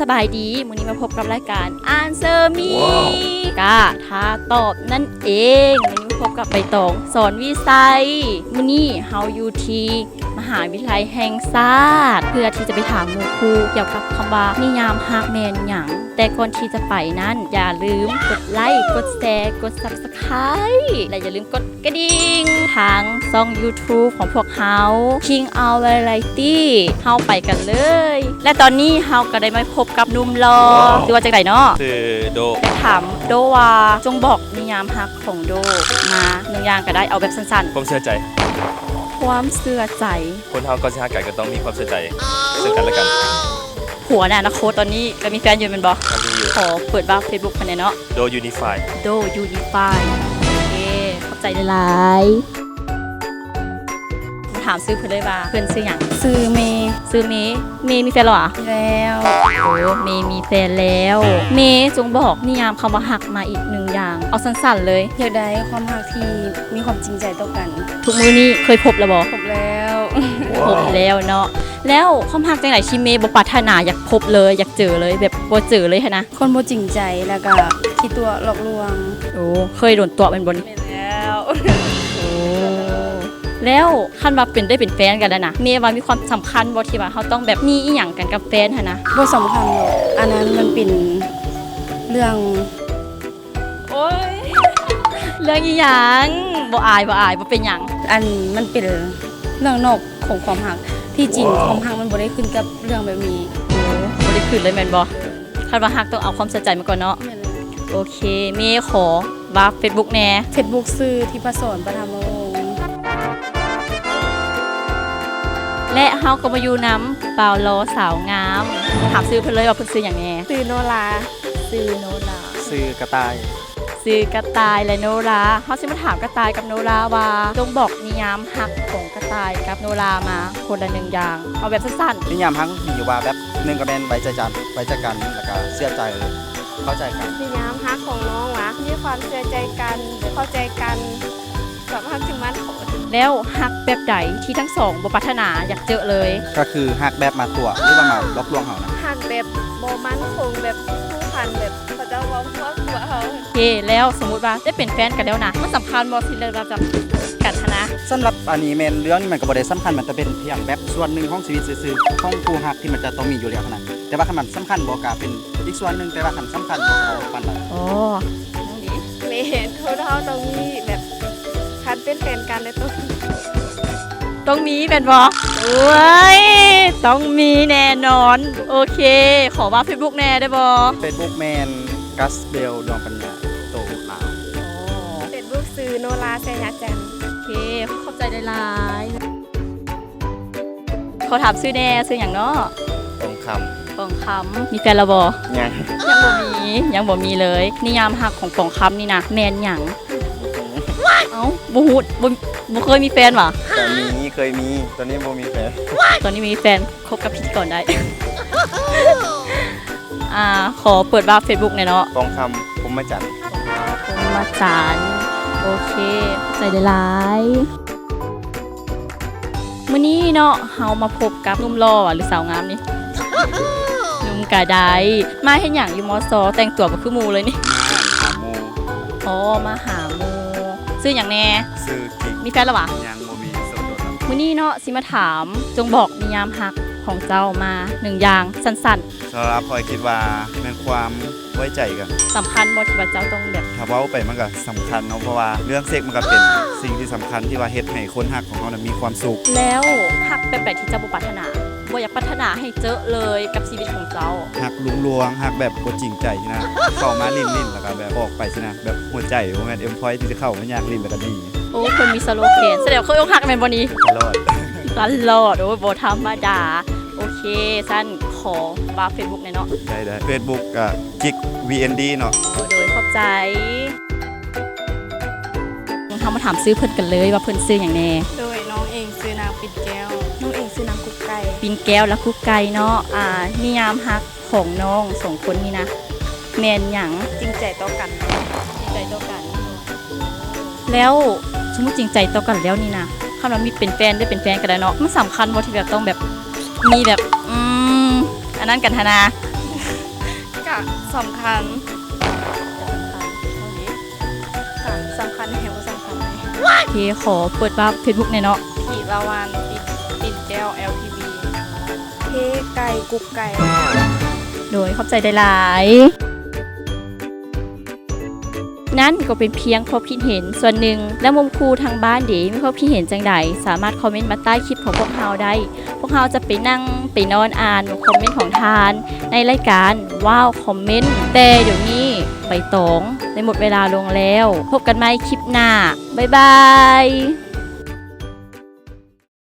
ສະບາຍດີ ມື້ນີ້ມາພົບກັບລາຍການ Answer Me ກະຖ້າຕອບນັ້ນເອງ. ມື້ນີ້ມາພົບກັບໃບຕອງ ສອນວິໄຊ. ມື້ນີ້ເຮົາຢູ່ທີ່ມະຫາວິທະຍາໄລແຫ່ງຊາດ ເພື່ອທີ່ຈະໄປຖາມໝູ່ຄູ່ກ່ຽວກັບຄຳວ່ານິຍາມຮັກແມ່ນຫຍັງ. ແຕ່ກ່ອນທີ່ຈະໄປນັ້ນ ຢ່າລືມກົດໄລ, ກົດແຊ, ກົດ Subscribe ແລະ ຢ່າລືມກົດ ກະດິ່ງທາງຊ່ອງ YouTube ຂອງພວກເຮົາ King Out Variety. ເຮົາໄປກັນເລີຍ ແລະ ຕອນນີ້ເຮົາກໍໄດ້ມາພົບກັບໜຸ່ມຫຼໍ່. ຊື່ວ່າຈັ່ງໃດເນາະ? ຊື່ໂດ. ຢາກຖາມໂດວ່າ ຈົ່ງບອກນິຍາມຮັກຂອງໂດມາໜຶ່ງຢ່າງກໍໄດ້ ເອົາແບບສັ້ນໆ. ຄວາມເຊື່ອໃຈ. ຄວາມເຊື່ອໃຈ. ຄົນເຮົາກ່ອນຊິຮັກກັນກໍຕ້ອງມີຄວາມເຊື່ອໃຈເຊິ່ງກັນແລະກັນ. ຜົວໃນອະນາຄົດຕອນນີ້ກໍມີແຟນຢູ່ແມ່ນບໍ່? ກໍມີຢູ່. ຂໍເປີດວາບ Facebook ໃຫ້ແດ່ເນາະ. ໂດ Unify. ໂດ Unify. ໂອເຄ ຂອບໃຈຫຼາຍໆ. ຖາມຊື່ເພິ່ນເລີຍວ່າເພິ່ນຊື່ຫຍັງ? ຊື່ເມ. ຊື່ເມ. ເມມີແຟນແລ້ວຫວາ? ແລ້ວ. ໂອ້ ເມມີແຟນແລ້ວ. ເມຈົ່ງບອກນິຍາມຄຳວ່າຮັກມາອີກໜຶ່ງຢ່າງ ເອົາສັ້ນໆເລີຍ. ຢາກໄດ້ຄວາມຮັກທີ່ມີຄວາມຈິງໃຈຕໍ່ກັນ. ທຸກມື້ນີ້ເຄີຍພົບແລ້ວບໍ່? ພົບແລ້ວ. ພົບແລ້ວເນາະ. ແລ້ວຄວາມຮັກຈັ່ງໃດທີ່ເມບໍ່ປາດຖະໜາຢາກພົບເລີຍ ຢາກເຈີເລີຍ ແບບບໍ່ເຈີເລີຍຫັ້ນນະ? ຄົນບໍ່ຈິງໃຈ ແລ້ວກໍຂີ້ຕົວະຫຼອກລວງ. ໂອ້ ເຄີຍໂດນຕົວະແມ່ນບໍ່ນີ້? ແມ່ນແລ້ວ. ໂອ້ ແລ້ວຄັນວ່າເປັນ ໄດ້ເປັນແຟນກັນແລ້ວນະ ເມວ່າມີຄວາມສຳຄັນບໍ່ ທີ່ວ່າເຮົາຕ້ອງແບບມີອີ່ຫຍັງກັນກັບແຟນຫັ້ນນະ? ບໍ່ສຳຄັນດອກ ອັນນັ້ນມັນເປັນເລື່ອງ ໂອ້ຍ ເລື່ອງອີ່ຫຍັງ? ບໍ່ອາຍ ບໍ່ອາຍ ບໍ່ເປັນຫຍັງ. ອັນ ມັນເປັນເລື່ອງນອກຂອງຄວາມຮັກ. ທີ່ຈິງ ວ້າວ ຄວາມຮັກມັນບໍ່ໄດ້ຂຶ້ນກັບເລື່ອງແບບນີ້. ໂອ້ ບໍ່ໄດ້ຂຶ້ນເລີຍແມ່ນບໍ່? ຄັນວ່າຮັກຕ້ອງເອົາຄວາມໃສ່ໃຈມາກ່ອນເນາະ. ແມ່ນແລ້ວ. ໂອເຄ ເມຂໍວາບ Facebook ແດ່. Facebook ຊື່ ທິບພະສອນ ປະທຳມະວົງ ແລະ ເຮົາກໍມາຢູ່ນຳບ່າວຫຼໍ່ສາວງາມ. ຖາມຊື່ເພິ່ນເລີຍວ່າເພິ່ນຊື່ຫຍັງແດ່? ຊື່ໂນລາ. ຊື່ໂນລາ. ຊື່ກະຕ່າຍ. ຊື່ກະຕ່າຍ ແລະ ໂນລາ. ເຮົາຊິມາຖາມກະຕ່າຍກັບໂນລາວ່າ ຈົ່ງບອກນິຍາມຮັກຂອງກະຕ່າຍກັບໂນລາມາຄົນລະໜຶ່ງຢ່າງ ເອົາແບບສັ້ນໆ. ນິຍາມຮັກມີຢູ່ວ່າແບບ ໜຶ່ງກໍແມ່ນໄວ້ໃຈກັນ ໄວ້ໃຈກັນ ແລ້ວກໍເຊື່ອໃຈ ເຂົ້າໃຈກັນ. ນິຍາມຮັກຂອງນ້ອງຫວາ ມີຄວາມເຊື່ອໃຈກັນ ເຂົ້າໃຈກັນ ຄວາມຮັກທີ່ໝັ້ນຄົງ. ແລ້ວຮັກແບບໃດທີ່ທັງສອງບໍ່ປາດຖະໜາຢາກເຈີເລີຍ? ກໍຄືຮັກແບບມາຕົວະ ຫຼືວ່າມາຫຼອກລວງເຮົານະ? ຮັກແບບບໍ່ໝັ້ນຄົງ ແບບຜູກພັນ ແບບເຂົາເຈົ້າເວົ້າຕົວະເຮົາ. ໂອເຄ ແລ້ວສົມມຸດວ່າໄດ້ເປັນແຟນກັນແລ້ວນະ ມັນສຳຄັນບໍ່ທີ່ເລື່ອງລາວຈະກັນຫັ້ນນະ? ສຳລັບອັນນີ້ແມ່ນ ເລື່ອງນີ້ມັນກໍບໍ່ໄດ້ສຳຄັນ ມັນຈະເປັນພຽງແບບສ່ວນໜຶ່ງຂອງຊີວິດຊື່ໆ ຂອງຄູ່ຮັກທີ່ມັນຈະຕ້ອງມີຢູ່ແລ້ວຫັ້ນນະ. ແຕ່ວ່າຄັນມັນສຳຄັນບໍ່ ກະເປັນອີກສ່ວນໜຶ່ງ ແຕ່ວ່າຄັນສຳຄັນບໍ່ປານໃດ. ອໍ ແມ່ນ ຄົນເຮົາຕ້ອງມີແບບ ຄັນເປັນແຟນກັນແລ້ວຕ້ອງ ຕ້ອງມີແມ່ນບໍ່? ໂອ້ຍ ຕ້ອງມີແນ່ນອນ. ໂອເຄ ຂໍວາບ Facebook ແດ່ໄດ້ບໍ່? Facebook ແມ່ນ ກັດເບວ ດວງປັນຍາ ໂຕລາວ. ອໍ Facebook ຊື່ໂນລາ ໄຊຍະຈັນ. ໂອເຄ ຂອບໃຈຫຼາຍໆ. ຂໍຖາມຊື່ແດ່ ຊື່ຫຍັງເນາະ? ປອງຄຳ. ປອງຄຳ ມີແຟນແລ້ວບໍ່? ຍັງ ຍັງບໍ່ມີ ຍັງບໍ່ມີເລີຍ. ນິຍາມຮັກຂອງປອງຄຳນີ້ນະ ແມ່ນຫຍັງ? ເອົ້າ ບໍ່ຮູ້ ບໍ່ ບໍ່ເຄີຍມີແຟນຫວາ? ກໍມີ ເຄີຍມີ ຕອນນີ້ບໍ່ມີແຟນ. ຕອນນີ້ບໍ່ມີແຟນ ຄົບກັບພິທີກອນໄດ້. ອ່າ ຂໍເປີດວາບ Facebook ແດ່ເນາະ. ປອງຄຳ ພົມມະຈັນ. ພົມມະຈັນ ໂອເຄ ຂອບໃຈຫຼາຍໆ. ມື້ນີ້ເນາະ ເຮົາມາພົບກັບໜຸ່ມຫຼໍ່ຫວາ ຫຼືສາວງາມນີ້? ໜຸ່ມກະໄດ້. ມາເຮັດຫຍັງຢູ່ ມຊ? ແຕ່ງຕົວບໍ່ຄືໝູ່ເລີຍນີ້. ມາຫາໝູ່. ອໍ ມາຫາໝູ່. ຊື່ຫຍັງແດ່? ຊື່ກິກ. ມີແຟນແລ້ວຫວາ? ຍັງບໍ່ມີ ໂສດດົນລະ. ມື້ນີ້ເນາະ ຊິມາຖາມ ຈົ່ງບອກນິຍາມຮັກຂອງເຈົ້າມາໜຶ່ງຢ່າງສັ້ນໆ. ສຳລັບຂ້ອຍຄິດວ່າແມ່ນຄວາມໄວ້ໃຈກັນ. ສຳຄັນບໍ່ທີ່ວ່າເຈົ້າຕ້ອງແບບ ຖ້າເວົ້າໄປມັນກໍສຳຄັນເນາະ ເພາະວ່າເລື່ອງເຊັກມັນກໍເປັນສິ່ງທີ່ສຳຄັນທີ່ວ່າເຮັດໃຫ້ຄົນຮັກຂອງເຮົານັ້ນມີຄວາມສຸກ. ແລ້ວຮັກແບບໃດທີ່ເຈົ້າບໍ່ປາດຖະໜາ ບໍ່ຢາກປາດຖະໜາໃຫ້ເຈີເລີຍກັບຊີວິດຂອງເຈົ້າ? ຮັກລວງໆ ຮັກແບບບໍ່ຈິງໃຈຊີ້ນະ ເຂົ້າມາຫຼິ້ນໆ ແລ້ວກໍແບບອອກໄປຊີ້ນະ ແບບຫົວໃຈບໍ່ແມ່ນເອັມພອຍທີ່ຈະເຂົ້າມາຢາກຫຼິ້ນແລ້ວກໍໜີ. ໂອ້ ເພິ່ນມີສະໂລແກນ ສະແດງວ່າເຄີຍອົກຫັກແມ່ນບໍ່ນີ້? ຕະຫຼອດ ຕະຫຼອດ. ໂອ້ຍ ບໍ່ທຳມະດາ. ໂອເຄ ຊັ້ນຂໍວາບ Facebook ແດ່ເນາະ. ໄດ້ໆ Facebook ກໍ ກິກ VND ເນາະ. ໂດຍ ຂອບໃຈ. ເຮົາມາຖາມຊື່ເພິ່ນກັນເລີຍວ່າເພິ່ນຊື່ຫຍັງແດ່? ໂດຍ ນ້ອງເອງຊື່ນາງປິນແກ້ວ. ນ້ອງເອງຊື່ນາງກຸກໄກ່. ປິນແກ້ວ ແລະ ກຸກໄກ່ເນາະ. ອ່າ ນິຍາມຮັກຂອງນ້ອງສອງຄົນນີ້ນະ ແມ່ນຫຍັງ? ຈິງໃຈຕໍ່ກັນ. ຈິງໃຈຕໍ່ກັນ. ແລ້ວສົມມຸດຈິງໃຈຕໍ່ກັນແລ້ວນີ້ນະ ຄັນວ່າມີເປັນແຟນ ໄດ້ເປັນແຟນກັນແລ້ວເນາະ ມັນສຳຄັນບໍ່ທີ່ແບບຕ້ອງແບບ ມີແບບ ອືມ ອັນນັ້ນກັນຫັ້ນນະ? ສຳຄັນ ສຳຄັນແທ້ບໍ່ສຳຄັນ. ໂອເຄ ຂໍເປີດວາບເຟສບຸກແດ່ເນາະ. ທິລາວັນ ປິນ ປິນແກ້ວ ແອລ ທີ ບີ ເພ ໄກ່ ກຸກໄກ່. ໂດຍ ຂອບໃຈຫຼາຍໆ. ນັ້ນກໍເປັນພຽງຄວາມຄິດເຫັນສ່ວນໜຶ່ງ, ແລ້ວໝູ່ຄູ່ທາງບ້ານເດ ມີຄວາມຄິດເຫັນຈັ່ງໃດ? ສາມາດຄອມເມັນມາໃຕ້ຄລິບຂອງພວກເຮົາໄດ້. ພວກເຮົາຈະໄປນັ່ງໄປນອນອ່ານຄອມເມັນຂອງທ່ານ ໃນລາຍການວ້າວຄອມເມັນ. ແຕ່ດຽວນີ້ໃບຕອງໄດ້ໝົດເວລາລົງແລ້ວ. ພົບກັນໃໝ່ຄລິບໜ້າ. ບາຍບາຍ.